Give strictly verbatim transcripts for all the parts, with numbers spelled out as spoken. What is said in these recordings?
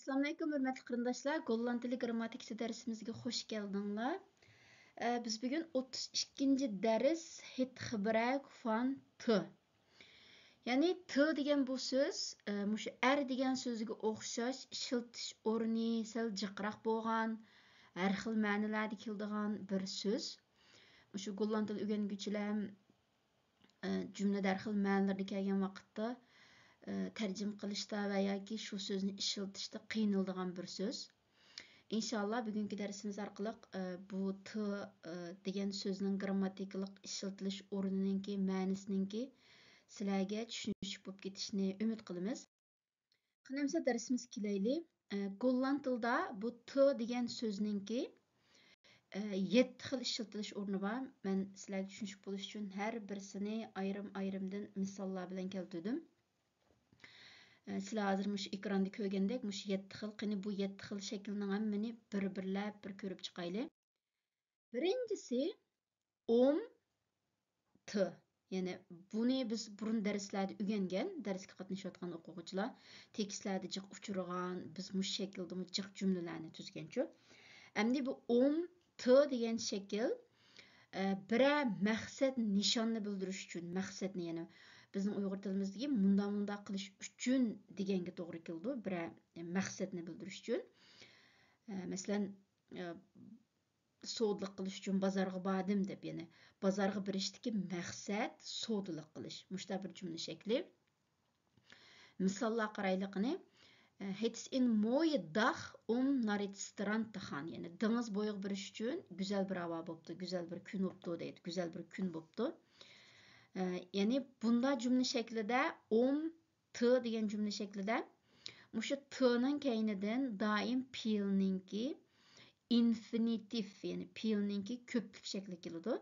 ئەسسالامۇئەلەيكۇم، ھۆرمەتلىك قېرىنداشلار! گوللاند تىلى گىرامماتىكىسى دەرسىمىزگە خوش كەلدىڭلار. ئە، بىز بۈگۈن ئوتتۇز ئىككىنچى دەرس، ھېتخېبراك فان ت. يەنى ت دېگەن بۇ سۆز، ئە، مۇشۇ ئەر دېگەن سۆزگە ئوخشاش ئىشلىتىش ئورنى سەل جىقراق بولغان، ھەر خىل مەنىلەردە كېلىدىغان بىر سۆز. مۇشۇ گوللاند تىلى ئۆگەنگۈچىلەر ئە، جۈملە دەرھال مەنىلىرىدە كەلگەن ۋاقىتتا، ئە، تەرجىمە قىلىشتا ۋە ياكى شۇ سۆزنى ئىشلىتىشتا قىينىلىدىغان بىر سۆز. ئىنشاللا بۈگۈنكى دەرسىمىز ئارقىلىق، ئە، بۇ ت، ئە، دېگەن سۆزنىڭ گىرامماتىكىلىق ئىشلىتىلىش ئورنىنىڭكى، مەنىسىنىڭكى سىلەرگە چۈشىنىشلىك بولۇپ كېتىشىنى ئۈمىد قىلىمىز. قېنى ئەمسە دەرسىمىزگە كېلەيلى. ئە، گوللاند تىلىدا بۇ ت دېگەن سۆزنىڭكى، ئە، يەتتە خىل ئىشلىتىلىش ئورنى بار. مەن سىلەرگە چۈشىنىشلىك بولۇشى ئۈچۈن ھەر بىرسىنى ئايرىم-ئايرىمدىن مىساللار بىلەن كەلتۈردۈم. ئە، سىلەر ھازىر مۇشۇ ئېكراندا كۆرگەندەك مۇشۇ يەتتە خىل، قېنى بۇ يەتتە خىل شەكىلنىڭ ھەممىنى بىر-بىرلەپ بىر كۆرۈپ چىقايلى. بىرىنچىسى ئوم ت. يەنى بۇنى بىز بۇرۇن دەرسلەردە ئۆگەنگەن، دەرسكە قاتنىشىۋاتقان ئوقۇغۇچىلار تېكىستلەردە جىق ئۇچرىغان، بىز مۇشۇ شەكىلدىمۇ جىق جۈملىلەرنى تۈزگەنچۇ. ئەمدى بۇ ئوم ت دېگەن شەكىل، ئە، بىرەر مەقسەت نىشاننى بىلدۈرۈش ئۈچۈن، مەقسەتنى، يەنى بىزنىڭ ئۇيغۇر تىلىمىزدىكى مۇنداق مۇنداق قىلىش ئۈچۈن دېگەنگە توغرا كېلىدۇ، بىرەر مەقسەتنى بىلدۈرۈش ئۈچۈن. ئە، مەسىلەن، ئە، سودىلىق قىلىش ئۈچۈن بازارغا باردىم دەپ، يەنى بازارغا بېرىشتىكى مەقسەت سودىلىق قىلىش. مۇشۇنداق بىر جۈملە شەكلى. مىساللار قارايلى قېنى. Het is een mooie dag om naar het strand te gaan. يەنى دېڭىز بويىغا بېرىش ئۈچۈن گۈزەل بىر ھاۋا بوپتۇ، گۈزەل بىر كۈن بوپتۇ دەيدۇ، گۈزەل بىر كۈن بوپتۇ. ئە، يەنى بۇنداق جۈملە شەكلىدە ئوم ت دېگەن جۈملە شەكلىدە مۇشۇ تنىڭ كەينىدىن دائىم پېئىلنىڭكى ئىنفىنىتىف، يەنى پېئىلنىڭكى كۆپلۈك شەكلى كېلىدۇ.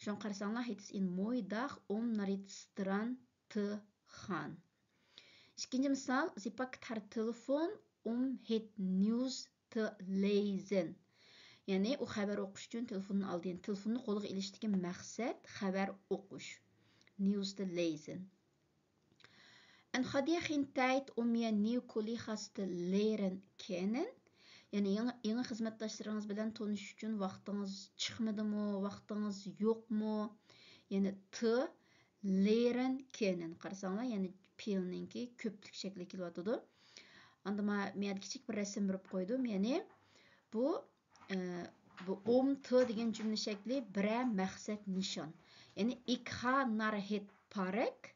شۇڭا قارىساڭلار، Het is een mooie dag om naar het strand te gaan. ئىككىنچى مىسال، Zij pakt haar telefoon om het nieuws te lezen. يەنى ئۇ خەۋەر ئوقۇش ئۈچۈن تېلېفوننى ئالدى. يەنى تېلېفوننى قولىغا ئېلىشتىكى مەقسەت خەۋەر ئوقۇش. Nieuws te lezen. En had je geen tijd om je nieuwe collega's te leren kennen? يەنى يېڭى، يېڭى خىزمەتداشلىرىڭىز بىلەن تونۇشۇش ئۈچۈن ۋاقتىڭىز چىقمىدىمۇ، ۋاقتىڭىز يوقمۇ؟ يەنى ت، leren kennen. قارىساڭلار، يەنى پېئىلنىڭكى كۆپلۈك شەكلى كېلىۋاتىدۇ. ئاندىن ما-، مەيەردە كىچىك بىر رەسىم بېرىپ قويدۇم. يەنى بۇ، ئە، بۇ ئوم ت دېگەن جۈملە شەكلى بىرەر مەقسەت نىشان. يەنى ik ga naar het park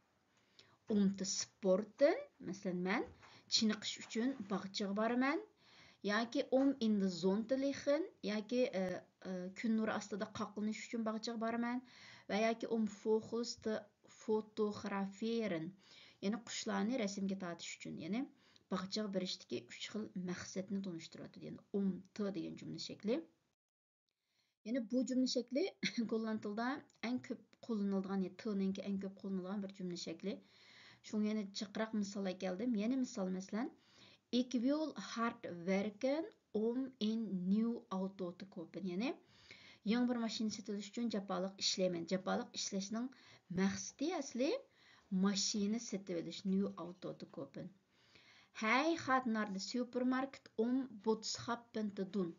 om te sporten. مەسىلەن، مەن چېنىقىش ئۈچۈن باغچىغا بارىمەن. ياكى om in de zon te liggen، ياكى، ئە، ئە، كۈن نۇرى ئاستىدا قاقلىنىش ئۈچۈن باغچىغا بارىمەن. ۋە ياكى om vogels te fotograferen. يەنى قۇشلارنى رەسىمگە تارتىش ئۈچۈن. يەنى باغچىغا بېرىشتىكى ئۈچ خىل مەقسەتنى تونۇشتۇرۇۋاتىدۇ. يەنى ئوم ت دېگەن جۈملە شەكلى. يەنى بۇ جۈملە شەكلى گوللاند تىلىدا ئەڭ كۆپ قوللىنىلىدىغان، يەنى تنىڭكى ئەڭ كۆپ قوللىنىلىدىغان بىر جۈملە شەكلى. شۇڭا يەنە جىقراق مىسال ئەكەلدىم. يەنە مىسال، مەسىلەن، Ik wil hard werken om een nieuw auto te kopen. يەنى يېڭى بىر ماشىنا سېتىۋېلىش ئۈچۈن جاپالىق ئىشلەيمەن. جاپالىق ئىشلەشنىڭ مەقسىتى ئەسلى ماشىنا سېتىۋېلىش، nieuw auto te kopen. Hij gaat naar de supermarkt om boodschappen te doen.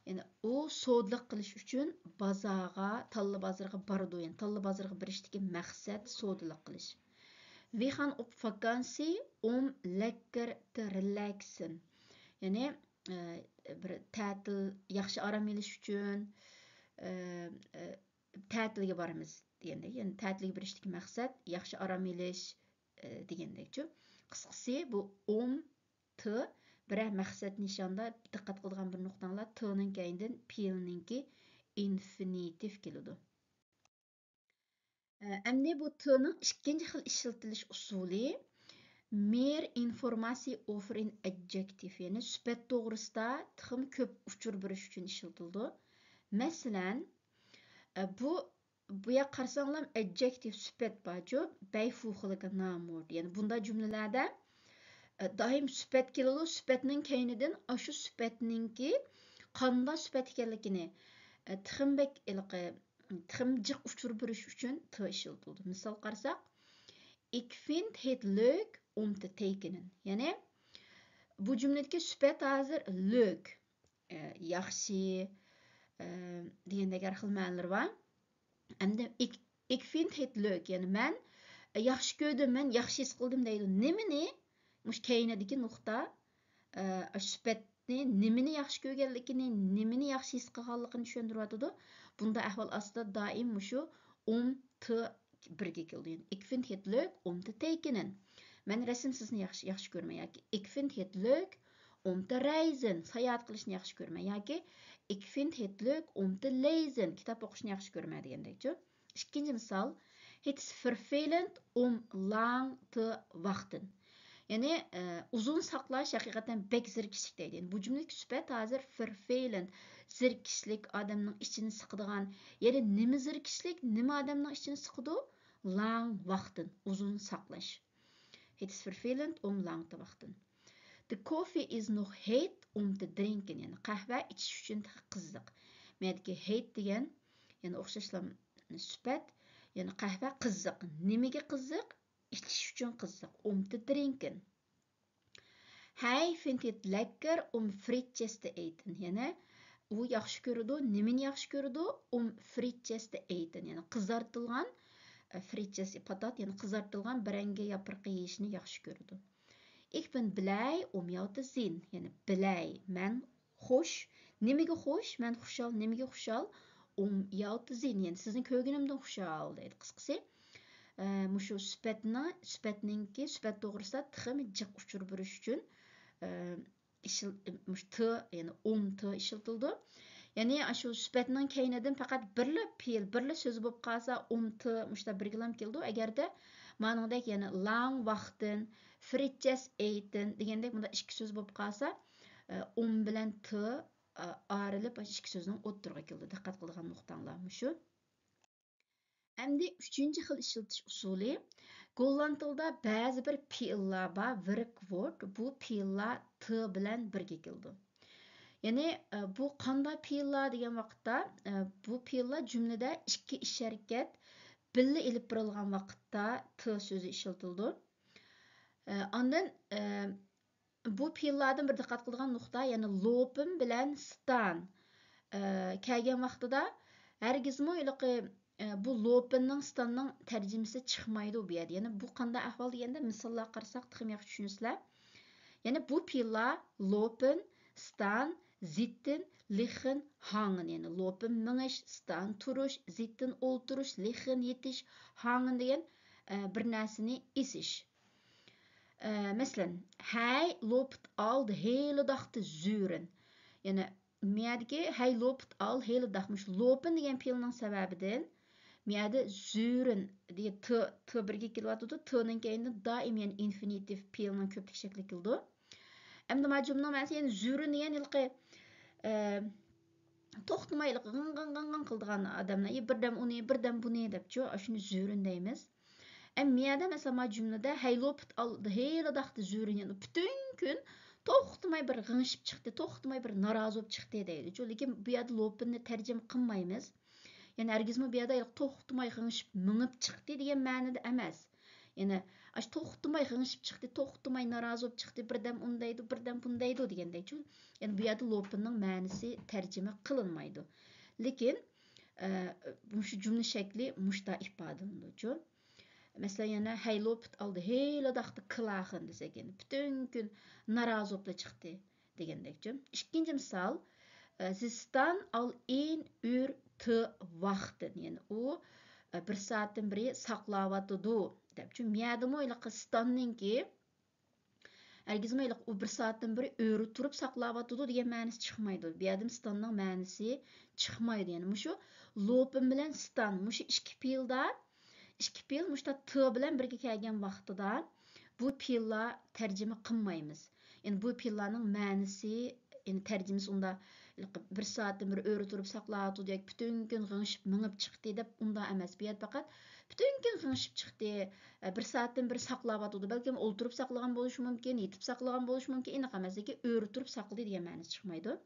يەنى ئۇ سودىلىق قىلىش ئۈچۈن بازارغا، تاللا بازىرىغا بارىدۇ. يەنى تاللا بازىرىغا بېرىشتىكى مەقسەت سودىلىق قىلىش. We gaan op vakantie om lekker te relaxen. يەنى، ئە، بىر تەتىل، ياخشى ئارام ئېلىش ئۈچۈن، ئە، ئە، تەتىلگە بارىمىز دېگەندەك. يەنى تەتىلگە بېرىشتىكى مەقسەت ياخشى ئارام ئېلىش، ئە، دېگەندەكچۇ. قىسقىسى، بۇ ئوم ت بىرەر مەقسەت نىشاندا دىققەت قىلىدىغان بىر نۇقتاڭلار، تنىڭ كەينىدىن پېئىلنىڭكى ئىنفىنىتىف كېلىدۇ. ئە، ئەمدى بۇ تنىڭ ئىككىنچى خىل ئىشلىتىلىش ئۇسۇلى، meer informatie over een adjectief، يەنى سۈپەت توغرىسىدا تېخىمۇ كۆپ ئۇچۇر بېرىش ئۈچۈن ئىشلىتىلىدۇ. مەسىلەن، ئە، بۇ، بۇ يەرگە قارىساڭلار، ئادجېكتىپ سۈپەت بارچۇ، بەيفۇخىلىكى نامۇرد. يەنى بۇنداق جۈملىلەردە، ئە، دائىم سۈپەت كېلىدۇ، سۈپەتنىڭ كەينىدىن ئاشۇ سۈپەتنىڭكى قانداق سۈپەت ئىكەنلىكىنى، ئە، تېخىمۇ بەك ھېلىقى، تېخىمۇ جىق ئۇچۇر بېرىش ئۈچۈن ت ئىشلىتىلىدۇ. مىسال قارىساق، Ik vind het leuk om te tekenen. يەنى، بۇ جۈملىدىكى سۈپەت ھازىر لۆك، ئە، ياخشى، ئە، دېگەندەك ھەر خىل مەنىلىرى بار. ئەمدى ئىك-، ئىك فىند ھېت لۆك، يەنى مەن ياخشى كۆردۈم، مەن ياخشى ھېس قىلدىم دەيدۇ. نېمىنى؟ مۇشۇ كەينىدىكى نۇقتا، ئە، سۈپەتنى، نېمىنى ياخشى كۆرگەنلىكىنى، نېمىنى ياخشى ھېس قىلغانلىقىنى چۈشەندۈرۈۋاتىدۇ. بۇنداق ئەھۋال ئاستىدا دائىم مۇشۇ ئوم ت بىرگە كېلىدۇ. يەنى، ئىك فىند ھېت لۆك ئوم ت تەيكىنىن. مەن رەسىم سىزنى ياخشى، ياخشى كۆرىمەن ياكى ئىك فىند ھېت لۆك ئوم ت رەيزىن، ساياھەت قىلىشنى ياخشى كۆرىمەن ياكى ئىك فىند ھېت لۆك ئوم ت لەيزىن، كىتاب ئوقۇشنى ياخشى كۆرىمەن دېگەندەكچۇ. ئىككىنچى مىسال، ھېت فىرفېلېنت ئوم لانگ ت ۋاختىن. يەنى، ئە، ئۇزۇن ساقلاش ھەقىقەتەن بەك زېرىكىشلىك دەيدۇ. يەنى بۇ جۈملىدىكى سۈپەت ھازىر فىرفېلېنت، زېرىكىشلىك، ئادەمنىڭ ئىچىنى سىقىدىغان. يەنى نېمە زېرىكىشلىك، نېمە ئادەمنىڭ ئىچىنى سىقىدۇ؟ لانگ ۋاختىن، ئۇزۇن ساقلاش. ھېت فىرفېلېنت ئوم لانگ ت ۋاختىن. The coffee is noch heit om te drinken، يەنى قەھۋە ئىچىش ئۈچۈن تېخى قىزىق. مەدىكى ھېيت دېگەن، يەنى ئوخشاشلا سۈپەت، يەنى قەھۋە قىزىق. نېمىگە قىزىق؟ ئىچىش ئۈچۈن قىزىق. ئوم تە درىنكېن. Hij vindt het lekker om frietjes te eten. يەنى ئۇ ياخشى كۆرىدۇ. نېمىنى ياخشى كۆرىدۇ؟ Om frietjes te eten. يەنى قىزارتىلغان، ئە، فرىتشېس، پاتات، يەنى قىزارتىلغان بىرەڭگە ياپرىقى يېيىشنى ياخشى كۆرىدۇ. Ich ben blij om jou te zien. يەنى بىلەي، مەن خوش. نېمىگە خوش؟ مەن خۇشال. نېمىگە خۇشال؟ Om jou te zien. يەنى سىزنى كۆرگىنىمدىن خۇشال دەيدۇ. قىسقىسى، ئە، مۇشۇ سۈپەتنى، سۈپەتنىڭكى، سۈپەت توغرىسىدا تېخىمۇ جىق ئۇچۇر بېرىش ئۈچۈن، ئە، ئىشل-، مۇشۇ ت، يەنى ئوم ت ئىشلىتىلىدۇ. يەنى ئاشۇ سۈپەتنىڭ كەينىدىن پەقەت بىرلا پېئىل، بىرلا سۆز بولۇپ قالسا، ئوم ت مۇشۇنداق بىرگىلەم كېلىدۇ. ئەگەردە مانىڭدەك يەنە لانگ ۋاختىن، فرىتشەس ئېيتىن دېگەندەك مۇنداق ئىككى سۆز بولۇپ قالسا، ئوم بىلەن ت ئايرىلىپ، ئىككى سۆزنىڭ ئوتتۇرىغا كېلىدۇ. دىققەت قىلىدىغان نۇقتاڭلار مۇشۇ. ئەمدى ئۈچىنچى خىل ئىشلىتىش ئۇسۇلى. گوللاند تىلىدا بەزى بىر پېئىللار بار، ۋېركۋورت. بۇ پېئىللار ت بىلەن بىرگە كېلىدۇ. يەنى، ئە، بۇ قانداق پېئىللار دېگەن ۋاقىتتا، ئە، بۇ پېئىللار جۈملىدە ئىككى ئىش ھەرىكەت بىللە ئېلىپ بېرىلغان ۋاقىتتا ت سۆزى ئىشلىتىلىدۇ. ئە، ئاندىن، ئە، بۇ پېئىللاردىن بىر دىققەت قىلىدىغان نۇقتا، يەنى لوپىن بىلەن ستان، ئە، كەلگەن ۋاقتىدا ھەرگىزمۇ ھېلىقى، ئە، بۇ لوپىننىڭ، ستاننىڭ تەرجىمىسى چىقمايدۇ بۇ يەردە. يەنى بۇ قانداق ئەھۋال دېگەندە، مىساللارغا قارىساق تېخىمۇ ياخشى چۈشىنىسىلەر. يەنى بۇ پېئىللار لوپىن، ستان، زىتتىن، لىخىن، ھاڭىن. يەنى لوپىن مېڭىش، ستان تۇرۇش، زىتتىن ئولتۇرۇش، لىخىن يېتىش، ھاڭىن دېگەن، ئە، بىر نەرسىنى ئېسىش. ئە، مەسىلەن، ھەي لوپت ئالدى ھېلى داختى زۈرۈن. يەنى مىيەدىكى ھەي لوپت ئال ھېلى داخ، مۇشۇ لوپىن دېگەن پېئىلنىڭ سەۋەبىدىن مىيەدە زۈرۈن دېگەن ت، ت بىرگە كېلىۋاتىدۇ. تنىڭ كەينىدىن دائىم يەنە ئىنفىنىتىف پېئىلنىڭ كۆپلۈك شەكلى كېلىدۇ. ئەمدى مانا جۈملىنىڭ مەنىسى يەنە زۈرۈن دېگەن ھېلىقى، ئە، توختىماي ھېلىقى غىڭ، غىڭ، غىڭ، غىڭ قىلىدىغان ئادەملەر، ئى، بىردەم ئۇنى، بىردەم بۇنى دەپچۇ، ئاشۇنى زۈرۈن دەيمىز. ئەمما مىيەدە مەسىلەن، مانا جۈملىدە ھەي لوپت ئالدى ھېلى داختى زۈرۈن، يەنى پۈتۈن كۈن توختىماي بىر غىڭشىپ چىقتى، توختىماي بىر نارازى بولۇپ چىقتى دەيدۇچۇ. لېكىن بۇ يەردە لوپىننى تەرجىمە قىلمايمىز. يەنى ھەرگىزمۇ بۇ يەردە توختىماي غىڭشىپ مېڭىپ چىقتى دېگەن مەنىدە ئەمەس. يەنى ئاشۇ توختىماي غىڭشىپ چىقتى، توختىماي نارازى بولۇپ چىقتى، بىردەم ئۇندايدۇ، بىردەم بۇندايدۇ دېگەندەكچۇ. يەنى بۇ يەردە لوپىننىڭ مەنىسى تەرجىمە قىلىنمايدۇ. لېكىن، ئە، مۇشۇ جۈملە شەكلى مۇشتا ئىپادىلىنىدۇچۇ. مەسىلەن، يەنە ھەي لوپت ئالدى ھېلى داختى كلاخىن دېسەك، يەنى پۈتۈن كۈن نارازى بولۇپلا چىقتى دېگەندەكچۇ. ئىككىنچى مىسال، ئە، زىستان ئال ئېن ئۈر ت ۋاختىن، يەنى ئۇ، ئە، بىر سائەتتىن بېرى ساقلاۋاتىدۇ دەپچۇ. مىيەدىمۇ ھېلىقى ستاننىڭكى ھەرگىزمۇ ھېلىقى ئۇ بىر سائەتتىن بېرى ئۆرە تۇرۇپ ساقلاۋاتىدۇ دېگەن مەنىسى چىقمايدۇ. بۇ يەردىن ستاننىڭ مەنىسى چىقمايدۇ. يەنى مۇشۇ لوپىن بىلەن ستان، مۇشۇ ئىككى پېئىلدا، ئىككى پېئىل مۇشۇنداق ت بىلەن بىرگە كەلگەن ۋاقتىدا بۇ پېئىللار تەرجىمە قىلمايمىز. يەنى بۇ پېئىللارنىڭ مەنىسى، يەنى تەرجىمىسى ئۇنداق بىر سائەتتىن بىر ئۆرە تۇرۇپ ساقلاۋاتىدۇ ياكى پۈتۈن كۈن غىڭشىپ مېڭىپ چىقتى دەپ ئۇنداق ئەمەس. بۇ يەردە پەقەت پۈتۈن كۈن غىڭشىپ چىقتى، بىر سائەتتىن بىر ساقلاۋاتىدۇ. بەلكىم ئولتۇرۇپ ساقلىغان بولۇشى مۇمكىن، يېتىپ ساقلىغان بولۇشى مۇمكىن، ئېنىق ئەمەس. لېكىن ئۆرە تۇرۇپ ساقلىدى دېگەن مەنىسى چىقمايدۇ.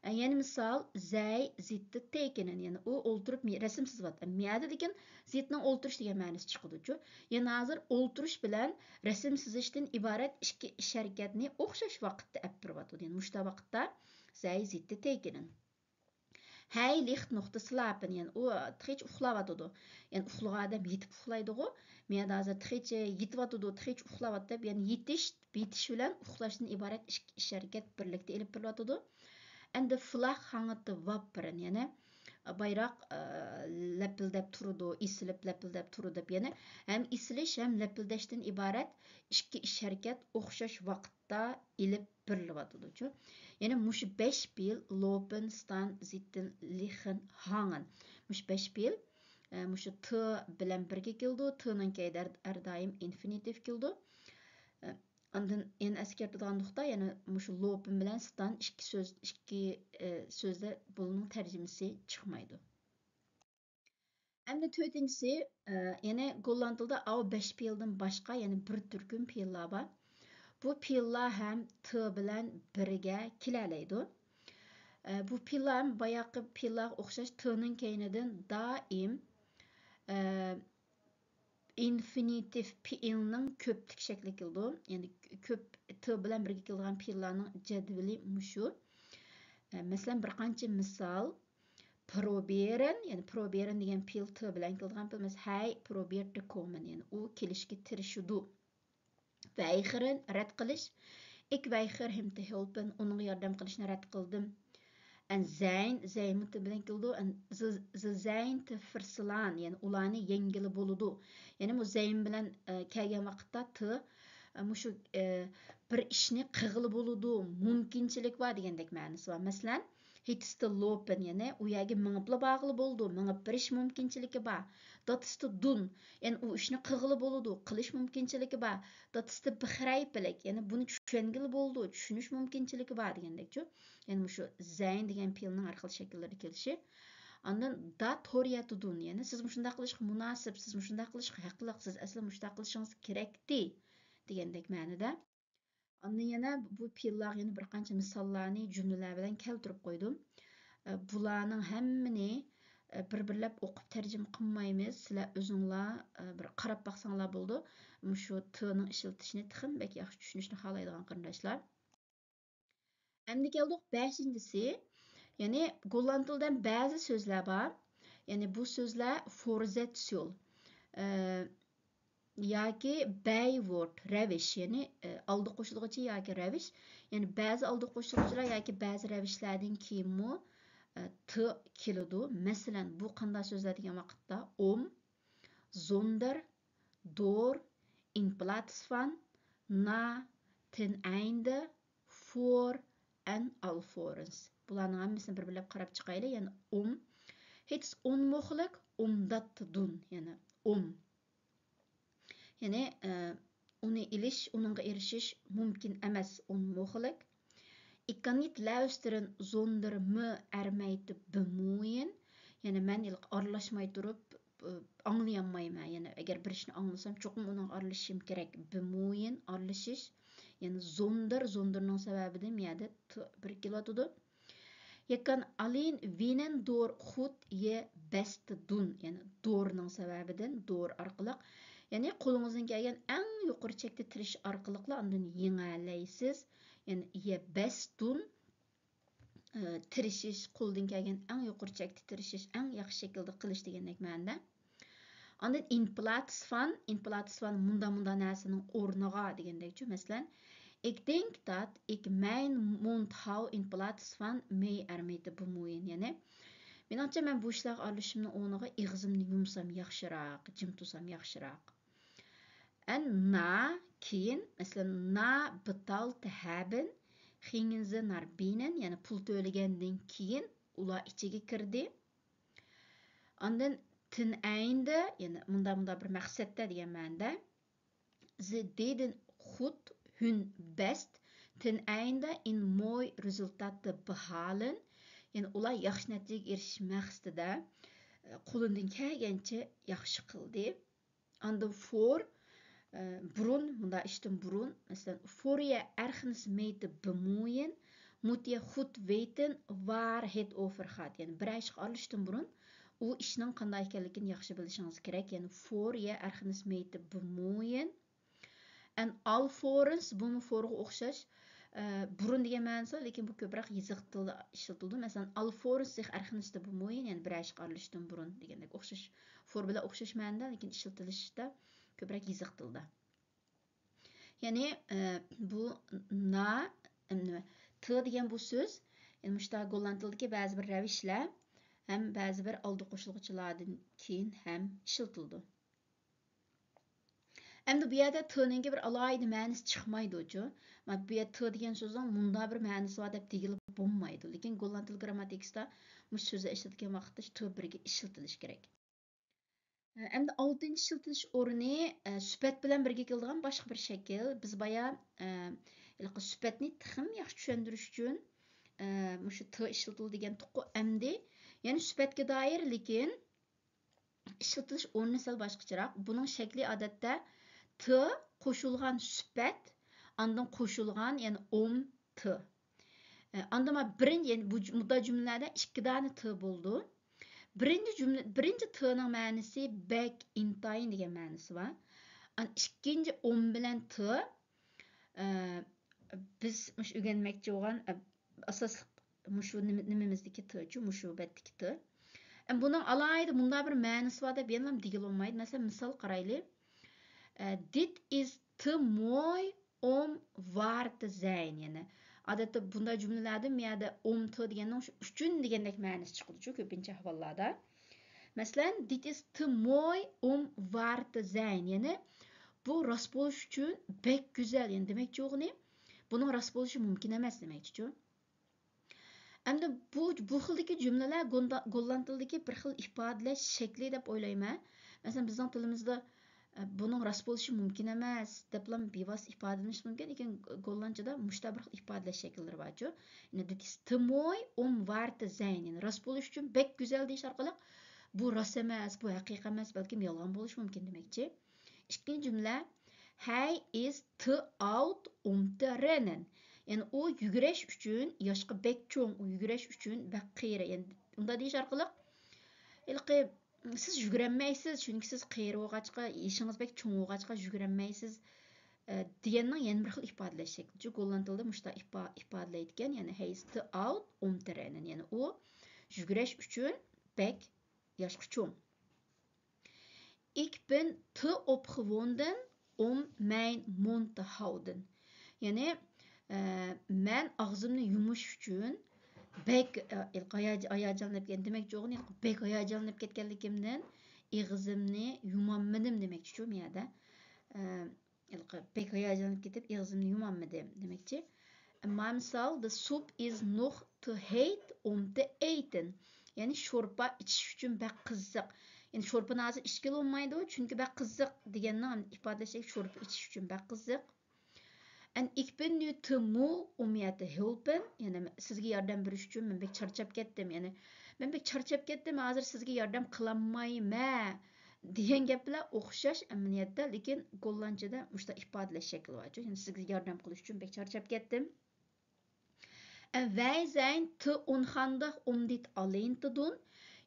يەنە مىسال، زەي زىتتى تېكىنىن، يەنى ئۇ ئولتۇرۇپ مى-، رەسىم سىزىۋاتىدۇ. ميەدە دېگەن زىتنىڭ ئولتۇرۇش دېگەن مەنىسى چىقىدۇچۇ. يەنى ھازىر ئولتۇرۇش بىلەن رەسىم سىزىشتىن ئىبارەت ئىككى ئىش ھەرىكەتنى ئوخشاش ۋاقىتتا ئەپ بېرىۋاتىدۇ. يەنى مۇشۇنداق ۋاقىتتا زەي زىتتى تېكىنىن. ھەي لىخت نۇقتا سىلاپىن، يەنى ئۇ تېخىچە ئۇخلاۋاتىدۇ. يەنى ئۇخلىغان ئادەم يېتىپ ئۇخلايدىغۇ. مەن ھازىر تېخىچە يېتىۋاتىدۇ، تېخىچە ئۇخلاۋاتىدۇ دەپ، يەنى يېتىش، يېتىش بىلەن ئۇخلاشتىن ئىبارەت ئىككى ئىش ھەرىكەت بىرلىكتە ئېلىپ بېرىلىۋاتىدۇ. ئەندى فلاخ ھاڭىتى ۋاپپىرىن، يەنى بايراق، ئە، لەپىلدەپ تۇرىدۇ، ئېسىلىپ لەپىلدەپ تۇرىدۇ دەپ، يەنى ھەم ئېسىلىش، ھەم لەپىلدەشتىن ئىبارەت ئىككى ئىش ھەرىكەت ئوخشاش ۋاقىتتا ئېلىپ بېرىلىۋاتىدۇچۇ. يەنى مۇشۇ بەش پېئىل لوپىن، ستان، زىتتىن، لىخىن، ھاڭىن. مۇشۇ بەش پېئىل، ئە، مۇشۇ ت بىلەن بىرگە كېلىدۇ. تنىڭ كەينىدە ھەر، ھەر دائىم ئىنفىنىتىف كېلىدۇ. ئە، ئاندىن يەنە ئەسكەرتىدىغان نۇقتا، يەنى مۇشۇ لوپىن بىلەن ستان ئىككى سۆز، ئىككى، ئە، سۆزدە بۇنىڭ تەرجىمىسى چىقمايدۇ. ئەمدى تۆتىنچىسى، ئە، يەنى گوللاند تىلىدا ئاۋۇ بەش پېئىلدىن باشقا يەنە بىر تۈركۈم پېئىللار بار. بۇ پېئىللار ھەم ت بىلەن بىرگە كېلەلەيدۇ. ئە، بۇ پېئىللار ھەم باياققى پېئىللارغا ئوخشاش تنىڭ كەينىدىن دائىم، ئە، ئىنفىنىتىف پېئىلنىڭ كۆپلۈك شەكلى كېلىدۇ. يەنى كۆپ، ت بىلەن بىرگە كېلىدىغان پېئىللارنىڭ جەدۋىلى مۇشۇ. ئە، مەسىلەن، بىر قانچە مىسال. پروبېرەن، يەنى پروبېرەن دېگەن پېئىل ت بىلەن كېلىدىغان پېئىل. مەسىلەن، ھەي پروبېرتى كومەن، يەنى ئۇ كېلىشكە تىرىشىدۇ. ۋەيخىرىن، رەت قىلىش. ئىك ۋەيخىر ھىم تى ھېلپىن، ئۇنىڭغا ياردەم قىلىشنى رەت قىلدىم. ئەن زەين، زەين مۇتى بىلەن كېلىدۇ. ئەن زى، زى زەين تى فىرسىلان، يەنى ئۇلارنى يەڭگىلى بولىدۇ. يەنى بۇ زەين بىلەن، ئە، كەلگەن ۋاقىتتا تى، ئە، مۇشۇ، ئە، بىر ئىشنى قىلغىلى بولىدۇ، مۇمكىنچىلىك بار دېگەندەك مەنىسى بار. مەسىلەن، ھېتىستى لوپىن، يەنى ئۇ يەرگە مېڭىپلا بارغىلى بولىدۇ، مېڭىپ بېرىش مۇمكىنچىلىكى بار. داتىستى دۇن، يەنى ئۇ ئىشنى قىلغىلى بولىدۇ، قىلىش مۇمكىنچىلىكى بار. داتىستى بىخرەيپىلىك، يەنى بۇنى چۈشەنگىلى بولىدۇ، چۈشىنىش مۇمكىنچىلىكى بار دېگەندەكچۇ. يەنى مۇشۇ زەين دېگەن پېئىلنىڭ ھەر خىل شەكىللىرىدە كېلىشى. ئاندىن دا توريەتۇدۇن، يەنى سىز مۇشۇنداق قىلىشقا مۇناسىپ، سىز مۇشۇنداق قىلىشقا ھەقلىق، سىز ئەسلى مۇشۇنداق قىلىشىڭىز كېرەكتى دېگەندەك مەنىدە. ئاندىن يەنە بۇ پېئىللارغا يەنە بىر قانچە مىساللارنى جۈملىلەر بىلەن كەلتۈرۈپ قويدۇم. ئە، بۇلارنىڭ ھەممىنى، ئە، بىر-بىرلەپ ئوقۇپ تەرجىمە قىلمايمىز. سىلەر ئۆزۈڭلار، ئە، بىر قاراپ باقساڭلار بولىدۇ. مۇشۇ تىنىڭ ئىشلىتىشىنى تېخىمۇ بەك ياخشى چۈشىنىشنى خالايدىغان قېرىنداشلار. ئەمدى كەلدۇق بەشىنچىسى. يەنى گوللاند تىلىدا بەزى سۆزلەر بار. يەنى بۇ سۆزلەر فورزەتسيول، ئە، ياكى بەيۋورت، رەۋىش، يەنى، ئە، ئالدى قوشۇلغۇچى ياكى رەۋىش. يەنى بەزى ئالدى قوشۇلغۇچىلار ياكى بەزى رەۋىشلەردىن كېيىنمۇ، ئە، ت كېلىدۇ. مەسىلەن، بۇ قانداق سۆزلەر دېگەن ۋاقىتتا ئوم، زوندېر، دور، ئىنپلاتسفان، نا، تىن ئەيندە، فور، ئەن ئالفورنس. بۇلارنىڭ ھەممىسىنى بىر-بىرلەپ قاراپ چىقايلى. يەنى ئوم، ھېتس ئونموخلۇك، ئومداتتى دۇن، يەنى ئوم. يەنى، ئە، ئۇنى ئېلىش، ئۇنىڭغا ئېرىشىش مۇمكىن ئەمەس، ئونموخلۇك. ئىككاننىت لەۋستىرىن زوندېرمى ئەرمەيتى بىمۇيىن. يەنى مەن ھېلىقى ئارىلاشماي تۇرۇپ، ئاڭلىيالمايمەن. يەنى ئەگەر بىر ئىشنى ئاڭلىسام، چوقۇم ئۇنىڭغا ئارىلىشىشىم كېرەك. بىمۇيىن، ئارىلىشىش. يەنى زوندېر، زوندېرنىڭ سەۋەبىدىن يەدە ت بىر كېلىۋاتىدۇ. يەكەن ئالىن ۋىنەن دور خۇت يە بەستى دۇن. يەنى دورنىڭ سەۋەبىدىن، دور ئارقىلىق. يەنى قولىڭىزدىن كەلگەن ئەڭ يۇقىرى چەكتە تىرىشىش ئارقىلىقلا ئاندىن يېڭەلەيسىز. يەنى يە بەستۇن، ئى، تىرىشىش، قولدىن كەلگەن ئەڭ يۇقىرى چەكتە تىرىشىش، ئەڭ ياخشى شەكىلدە قىلىش دېگەندەك مەنىدە. ئاندىن ئىنپلاتسفان، ئىنپلاتسفان مۇنداق، مۇنداق نەرسىنىڭ ئورنىغا دېگەندەكچۇ. مەسىلەن، ئىك دېنك دات ئىك مەين مۇنت ھاۋ ئىنپلاتسفان مېي ئەرمىيتى بىمۇيىن. يەنى، مېنىڭچە، مەن بۇ ئىشلارغا ئارىلىشىشىمنىڭ ئورنىغا ئېغىزىمنى يۇمسام ياخشىراق، جىم تۇرسام ياخشىراق. ئەن نا، كېيىن، مەسىلەن، نا بىتال تەھەبىن، خىڭىنزى ناربىنەن، يەنى پۇل تۆلىگەندىن كېيىن ئۇلار ئىچىگە كىردى. ئاندىن تىن ئەيندە، يەنى مۇنداق، مۇنداق بىر مەقسەتتە دېگەن مەنىدە. زى دېدىن خۇت ھۈن بەست، تىن ئەيندە ئىن موي رېزۇلتاتى بىھالىن، يەنى ئۇلار ياخشى نەتىجىگە ئېرىشىش مەقسىتىدە، ئە، قولىدىن كەلگەنچە ياخشى قىلدى. ئاندىن فور، ئە، بۇرۇن، مۇنداق ئىشتىن بۇرۇن، مەسىلەن، فورىيە ئەرخنىس مېيتى بىمۇيىن، Moet je goed weten waar het over gaat. يەنى بىرەر ئىشقا ئارىلىشىشتىن بۇرۇن ئۇ ئىشنىڭ قانداق ئىكەنلىكىنى ياخشى بىلىشىڭىز كېرەك. يەنى voor je ergens mee te bemoeien. En alvorens بۇمۇ فورغا ئوخشاش، ئە، بۇرۇن دېگەن مەنىسى بار، لېكىن بۇ كۆپرەك يېزىق تىلدا ئىشلىتىلىدۇ. مەسىلەن، alvorens zich ergens te bemoeien، يەنى بىرەر ئىشقا ئارىلىشىشتىن بۇرۇن دېگەندەك ئوخشاش، فور بىلەن ئوخشاش مەنىدە، لېكىن ئىشلىتىلىشىدە كۆپرەك يېزىق تىلدا. يەنى، ئە، بۇ نا، ئەم، نېمە، ت دېگەن بۇ سۆز، يەنى مۇشۇنداق گوللاند تىلىدىكى بەزى بىر رەۋىشلەر ھەم بەزى بىر ئالدى قوشۇلغۇچىلاردىن كېيىن ھەم ئىشلىتىلىدۇ. ئەمدى بۇ يەردە تنىڭكى بىر ئالاھىدە مەنىسى چىقمايدۇچۇ. مانا بۇ يەردە ت دېگەن سۆزنىڭ مۇنداق بىر مەنىسى بار دەپ دېگىلى بولمايدۇ. لېكىن گوللاند تىل گرامماتىكىسىدا مۇشۇ سۆزنى ئىشلەتكەن ۋاقىتتا ت بىرگە ئىشلىتىلىشى كېرەك. ئەمدى ئالتىنچى ئىشلىتىلىش ئورنى، ئە، سۈپەت بىلەن بىرگە كېلىدىغان باشقا بىر شەكىل. بىز بايا، ئە، ھېلىقى سۈپەتنى تېخىمۇ ياخشى چۈشەندۈرۈش ئۈچۈن، ئە، مۇشۇ ت ئىشلىتىلدى دېگەنتۇققۇ ئەمدى. يەنى سۈپەتكە دائىر، لېكىن ئىشلىتىلىش ئورنى سەل باشقىچىراق. بۇنىڭ شەكلى ئادەتتە ت قوشۇلغان سۈپەت، ئاندىن قوشۇلغان، يەنى ئوم ت. ئە، ئاندىن مانا بىرىنچى، يەنى بۇ ج-، مۇنداق جۈملىلەردە ئىككى دانە ت بولىدۇ. بىرىنچى جۈملە، بىرىنچى تنىڭ مەنىسى بەك، ئىنتايىن دېگەن مەنىسى بار. ئان-، ئىككىنچى ئوم بىلەن ت، ئە، بىز مۇشۇ ئۆگەنمەكچى بولغان، ئە، ئاساسلىق مۇشۇ نېمە-، نېمىمىزدىكى تچۇ، مۇشۇ بەتتىكى ت. ئە، بۇنىڭ ئالاھىدە مۇنداق بىر مەنىسى بار دەپ يەنىلا دېگىلى بولمايدۇ. مەسىلەن، مىسال قارايلى. ئە، Dit is te mooi om waar te zijn. يەنى، ئادەتتە بۇنداق جۈملىلەردە مۇ يەردە ئوم ت دېگەننىڭ شۇ ئۈچۈن دېگەندەك مەنىسى چىقىدۇچۇ كۆپىنچە ئەھۋاللاردا. مەسىلەن، Dit is te mooi om waar te zijn. يەنى، بۇ راست بولۇش ئۈچۈن بەك گۈزەل. يەنى، دېمەكچى بولغىنى، بۇنىڭ راست بولۇشى مۇمكىن ئەمەس دېمەكچىچۇ. ئەمدى بۇ، بۇ خىلدىكى جۈملىلەر گوندا-، گوللاند تىلىدىكى بىر خىل ئىپادىلەش شەكلى دەپ ئويلايمەن. مەسىلەن، بىزنىڭ تىلىمىزدا، ئە، بۇنىڭ راست بولۇشى مۇمكىن ئەمەس دەپلا بىۋاسىتە ئىپادىلىنىشى مۇمكىن، لېكىن گوللاندچىدا مۇشۇنداق بىر خىل ئىپادىلەش شەكىللىرى بارچۇ. يەنى، Dit is te mooi om waar te zijn. يەنى، راست بولۇشى ئۈچۈن بەك گۈزەل دېيىش ئارقىلىق بۇ راست ئەمەس، بۇ ھەقىقىي ئەمەس، بەلكىم يالغان بولۇشى مۇمكىن دېمەكچى. ئىككىنچى جۈملە، Hij is te oud om te rennen. يەنى ئۇ يۈگۈرۈش ئۈچۈن ياشقا بەك چوڭ، ئۇ يۈگۈرۈش ئۈچۈن بەك قېرى. يەنى ئۇنداق دېيىش ئارقىلىق، ھېلىقى، سىز يۈگۈرەلمەيسىز، چۈنكى سىز قېرى بولغاچقا، يېشىڭىز بەك چوڭ بولغاچقا يۈگۈرەلمەيسىز، ئە، دېگەننىڭ يەنە بىر خىل ئىپادىلەش شەكلى. گوللاند تىلىدا مۇشۇنداق ئىپا-، ئىپادىلەيدىكەن، يەنى Hij is te oud om te rennen. يەنى ئۇ يۈگۈرۈش ئۈچۈن بەك ياشقا چوڭ. Ik ben te opgewonden om mijn mond te houden. يەنى، ئە، مەن ئاغزىمنى يۇمۇش ئۈچۈن بەك، ئە، ھاياج-، ھاياجانلىنىپ كەتكەن. دېمەكچى بولغىنى، بەك ھاياجانلىنىپ كەتكەنلىكىمدىن ئېغىزىمنى يۇمالمىدىم دېمەكچىچۇ بۇ يەردە. ئە، ھېلىقى بەك ھاياجانلىنىپ كېتىپ، ئېغىزىمنى يۇمالمىدىم دېمەكچى. Mijn sal, de soep is nog te heet om te eten. يەنى شورپا ئىچىش ئۈچۈن بەك قىزىق. يەنى شورپىنى ھازىر ئىچكىلى بولمايدۇ، چۈنكى بەك قىزىق دېگەننىڭ ئىپادىلەش شورپا ئىچىش ئۈچۈن بەك قىزىق. En ik ben nu te moe om je te helpen. يەنى سىزگە ياردەم بېرىش ئۈچۈن مەن بەك چارچاپ كەتتىم. يەنى مەن بەك چارچاپ كەتتىم، ھازىر سىزگە ياردەم قىلالمايمەن دېگەن گەپ بىلەن ئوخشاش ئەمەلىيەتتە، لېكىن گوللاندچىدا مۇشۇنداق ئىپادىلەش شەكلى بارچۇ. يەنى سىزگە ياردەم قىلىش ئۈچۈن بەك چارچاپ كەتتىم. En wij zijn te onhandig om dit alleen te doen.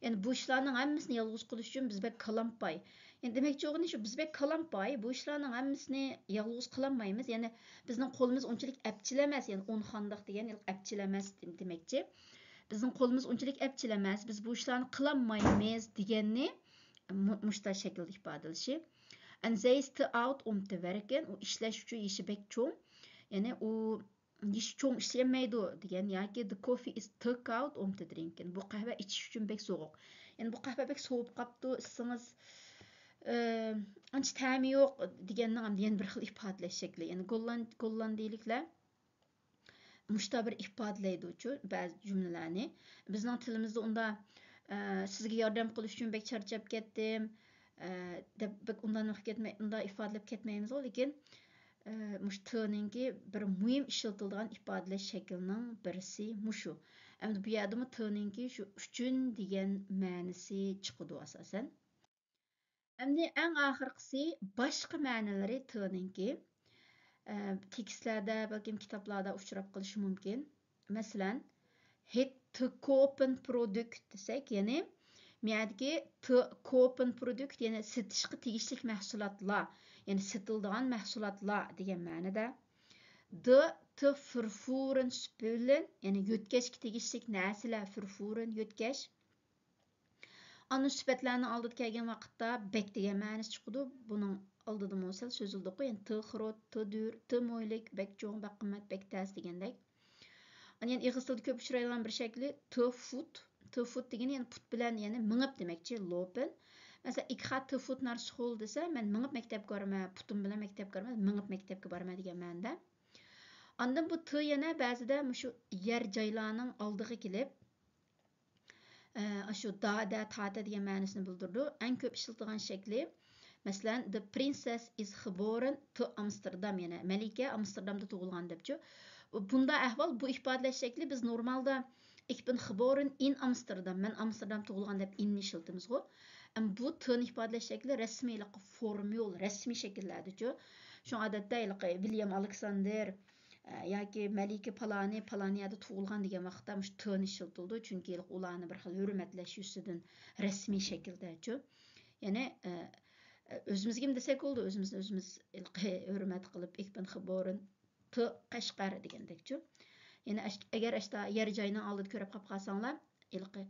يەنى بۇ ئىشلارنىڭ ھەممىسىنى يالغۇز قىلىش ئۈچۈن بىز بەك كالامپاي. يەنى دېمەكچى بولغىنى شۇ، بىز بەك كالامپاي، بۇ ئىشلارنىڭ ھەممىسىنى يالغۇز قىلالمايمىز. يەنى بىزنىڭ قولىمىز ئۇنچىلىك ئەپچىل ئەمەس، يەنى ئونخانداق دېگەن ئەپچىل ئەمەس دېمەكچى. بىزنىڭ قولىمىز ئۇنچىلىك ئەپچىل ئەمەس، بىز بۇ ئىشلارنى قىلالمايمىز دېگەننى مۇ-، مۇشۇنداق شەكىلدە ئىپادىلىشى. En zij is te oud om te werken. ئۇ ئىشلەش ئۈچۈن يېشى بەك چوڭ. يەنى ئۇ يېشى چوڭ ئىشلىيەلمەيدۇ دېگەن ياكى the coffee is te koud om te drinken. بۇ قەھۋە ئىچىش ئۈچۈن بەك سوغۇق. يەنى بۇ قەھۋە بەك سوۋۇپ قاپتۇ، ئىچسىڭىز، ئى، ئانچە تەمى يوق دېگەننىڭ يەنە بىر خىل ئىپادىلەش شەكلى. يەنى گوللاند-، گوللاندىيىلىكلەر مۇشۇنداق بىر ئىپادىلەيدۇچۇ بەزى جۈملىلەرنى. بىزنىڭ تىلىمىزدا ئۇنداق، ئە، سىزگە ياردەم قىلىش ئۈچۈن بەك چارچاپ كەتتىم، ئە، دەپ بەك ئۇنداق كەتمەي-، ئۇنداق ئىپادىلەپ كەتمەيمىزغۇ، لېكىن، ئە، مۇشۇ تنىڭكى بىر مۇھىم ئىشلىتىلىدىغان ئىپادىلەش شەكلىنىڭ بىرسى مۇشۇ. ئەمدى بۇ يەردىمۇ تنىڭكى شۇ ئۈچۈن دېگەن مەنىسى چىقىدۇ ئاساسەن. ئەمدى ئەڭ ئاخىرقىسى باشقا مەنىلىرى تنىڭكى. ئە، تېكىستلەردە، بەلكىم كىتابلاردا ئۇچراپ قېلىشى مۇمكىن. مەسىلەن، ھېت تىكوپىن پرودۇكت دېسەك، يەنى مەيەدىكى تىكوپىن پرودۇكت، يەنى سېتىشقا تېگىشلىك مەھسۇلاتلار، يەنى سېتىلىدىغان مەھسۇلاتلار دېگەن مەنىدە. دى تى فىرفۇرېن سپۈللېن، يەنى يۆتكەشكە تېگىشلىك نەرسىلەر، فىرفۇرېن يۆتكەش. ئاندىن سۈپەتلەرنىڭ ئالدىدا كەلگەن ۋاقىتتا بەك دېگەن مەنىسى چىقىدۇ. بۇنىڭ ئالدىدىمۇ سەل سۆزلىدۇققۇ، يەنى تى خىرۇت، تى دۈر، تى مويلىك، بەك چوڭ، بەك قىممەت، بەك تەس دېگەندەك. ئاندىن يەنە ئېغىز تىلىدا كۆپ ئۇچرايدىغان بىر شەكلى تى فۇت. تى فۇت دېگىنى يەنى پۇت بىلەن، يەنى مېڭىپ دېمەكچى، لوپىن. مەسىلەن، ئىك خا تى فۇت نار سخول دېسە، مەن مېڭىپ مەكتەپكە بارىمەن، پۇتۇم بىلەن مەكتەپكە بارىمەن، مېڭىپ مەكتەپكە بارىمەن دېگەن مەنىدە. ئاندىن بۇ تى يەنە بەزىدە مۇشۇ يەر جايلارنىڭ ئالدىغا كېلىپ، ئە، ئاشۇ دادە، تاتە دېگەن مەنىسىنى بىلدۈرىدۇ. ئەڭ كۆپ ئىشلىتىلگەن شەكلى، مەسىلەن، The princess is geboren to Amsterdam، يەنى مەلىكە ئامستېردامدا تۇغۇلغان دەپچۇ. بۇنداق ئەھۋال، بۇ ئىپادىلەش شەكلى بىز نورمالدا Ich bin geboren in Amsterdam، مەن ئامستېردام تۇغۇلغان دەپ ئىننى ئىشلىتىمىزغۇ. ئەمما بۇ تىنى ئىپادىلەش شەكلى رەسمىيلىققا فورمۇل، رەسمىي شەكىللەردىچۇ. شۇڭا ئادەتتە ھېلىقى ۋىليام ئالېكساندېر، ئە، ياكى مەلىكە پالانى، پالان يەردە تۇغۇلغان دېگەن ۋاقىتتا مۇشۇ تىنى ئىشلىتىلىدۇ. چۈنكى ھېلىقى ئۇلارنى بىر خىل ھۆرمەتلەش يۈزىسىدىن رەسمىي شەكىلدەچۇ. يەنى، ئە، ئۆزىمىزگىمۇ دېسەك بولىدۇ، ئۆزىمىزنى ئۆزىمىز ھېلىقى ھۆرمەت قىلىپ، Ich bin geboren to Kaşgar دېگەندەكچۇ. يەنى ئەش-، ئەگەر ئاشتا يەر جاينىڭ ئالدىدا كۆرۈپ قاپ قالساڭلار، ھېلىقى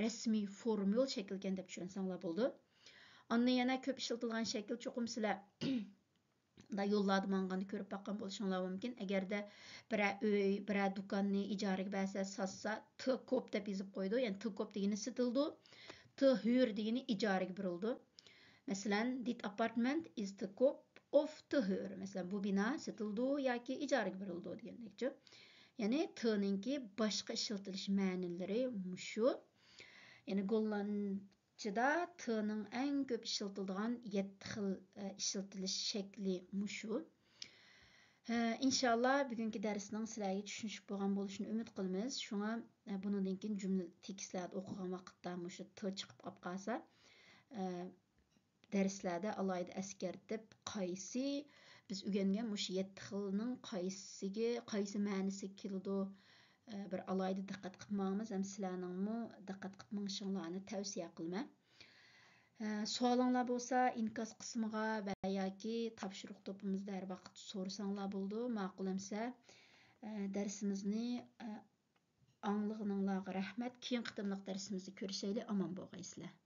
رەسمىي فورمۇل شەكىلكەن دەپ چۈشەنسەڭلار بولىدۇ. ئاندىن يەنە كۆپ ئىشلىتىلگەن شەكىل چوقۇم سىلەر دا يوللاردا ماڭغاندا كۆرۈپ باققان بولۇشۇڭلار مۇمكىن. ئەگەردە بىرەر ئۆي، بىرەر دۇكاننى ئىجارىگە بەرسە، ساتسا، تى كوپ دەپ يېزىپ قويىدۇ. يەنى تى كوپ دېگىنى سېتىلىدۇ. تى ھۆر دېگىنى ئىجارىگە بېرىلىدۇ. مەسىلەن، Dit appartement is te koop of te huur. مەسىلەن، بۇ بىنا سېتىلىدۇ ياكى ئىجارىگە بېرىلىدۇ دېگەندەكچۇ. يەنى تىنىڭكى باشقا ئىشلىتىلىش مەنىلىرى مۇشۇ. يەنى گوللاندچىدا تىنىڭ ئەڭ كۆپ ئىشلىتىلىدىغان يەتتە خىل، ئە، ئىشلىتىلىش شەكلى مۇشۇ. ھە، ئىنشاللا بۈگۈنكى دەرسنىڭ سىلەرگە چۈشىنىشلىك بولغان بولۇشىنى ئۈمىد قىلىمىز. شۇڭا، ئە، بۇنىڭدىن كېيىن جۈملە تېكىستلەردە ئوقۇغان ۋاقىتتا مۇشۇ تى چىقىپ قاپ قالسا، ئە، دەرسلەردە ئالاھىدە ئەسكەرتىپ، قايسى بىز ئۆگەنگەن مۇشۇ يەتتە خىلنىڭ قايسىسىگە، قايسى مەنىسىگە كېلىدۇ، ئە، بىر ئالاھىدە دىققەت قىلىپ ماڭىمىز ھەم سىلەرنىڭمۇ دىققەت قىلىپ مېڭىشىڭلارنى تەۋسىيە قىلىمەن. ئە، سوئالىڭلار بولسا ئىنكاس قىسمىغا ۋە ياكى تاپشۇرۇق توپىمىزدا ھەر ۋاقىت سورىساڭلار بولىدۇ. ماقۇل ئەمسە، ئە، دەرسىمىزنى، ئە، ئاڭلىغىنىڭلارغا رەھمەت. كېيىنكى قېتىملىق دەرسىمىزدە كۆرۈشەيلى. ئامان بولغايسىلەر.